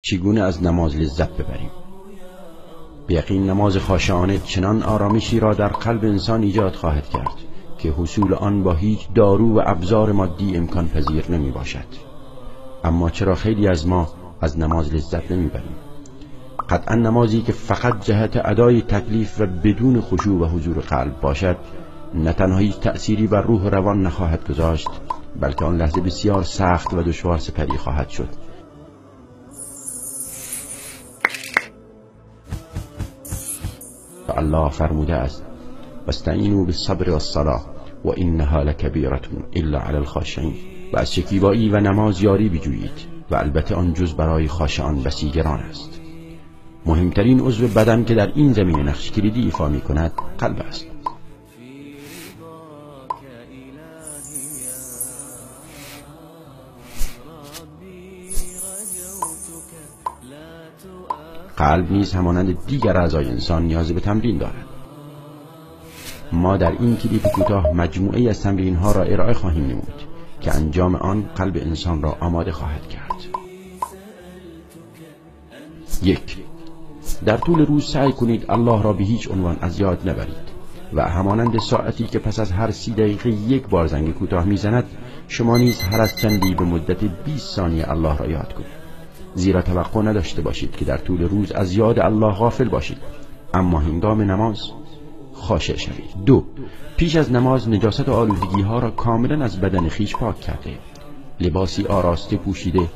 چگونه از نماز لذت ببریم؟ به یقین نماز خاشعانه چنان آرامشی را در قلب انسان ایجاد خواهد کرد که حصول آن با هیچ دارو و ابزار مادی امکان پذیر نمی باشد. اما چرا خیلی از ما از نماز لذت نمی بریم؟ قطعا نمازی که فقط جهت ادای تکلیف و بدون خشوع و حضور قلب باشد، نه تنها هیچ تأثیری بر روح و روان نخواهد گذاشت، بلکه آن لحظه بسیار سخت و دشوار سپری خواهد شد. الله فرموده است: واستعینوا بالصبر والصلاة و انها لکبیرة الا علی الخاشعین. و از شکیبایی و نماز یاری بجویید و البته آن جز برای خاشعان بسی گران است. مهمترین عضو بدن که در این زمینه نقش کلیدی ایفا می کند قلب است. قلب نیز همانند دیگر اعضای انسان نیاز به تمرین دارد. ما در این کلیپ کوتاه مجموعه از تمرین ها را ارائه خواهیم نمود که انجام آن قلب انسان را آماده خواهد کرد. 1. در طول روز سعی کنید الله را به هیچ عنوان از یاد نبرید و همانند ساعتی که پس از هر 30 دقیقه یک بار زنگ کوتاه میزند، شما نیز هر از چندی به مدت 20 ثانیه الله را یاد کنید. زیرا توقع نداشته باشید که در طول روز از یاد الله غافل باشید، اما هنگام نماز خاشع شوید. 2. پیش از نماز نجاست و آلودگی ها را کاملا از بدن خویش پاک کرده، لباسی آراسته پوشیده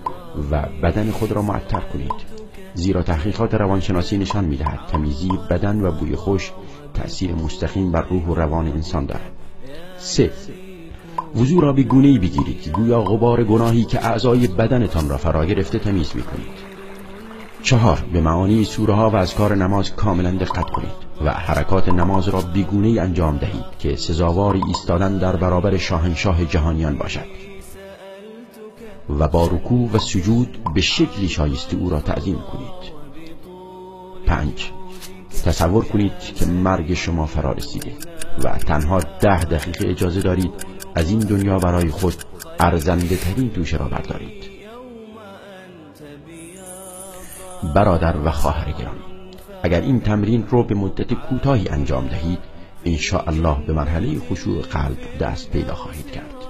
و بدن خود را معطر کنید. زیرا تحقیقات روانشناسی نشان می‌دهد تمیزی بدن و بوی خوش تأثیر مستقیم بر روح و روان انسان دارد. 3. وضو را به گونه‌ای بگیرید که گویا غبار گناهی که اعضای بدنتان را فرا گرفته تمیز می‌کنید. 4. به معانی سوره ها و اذکار نماز کاملا دقت کنید و حرکات نماز را به گونه‌ای انجام دهید که سزاوار ایستادن در برابر شاهنشاه جهانیان باشد و با رکوع و سجود به شکلی شایسته او را تعظیم کنید. 5. تصور کنید که مرگ شما فرا رسیده و تنها 10 دقیقه اجازه دارید از این دنیا برای خود ارزنده ترین توشه را بردارید. برادر و خواهر گرامی، اگر این تمرین رو به مدت کوتاهی انجام دهید، ان شاء الله به مرحله خشوع قلب دست پیدا خواهید کرد.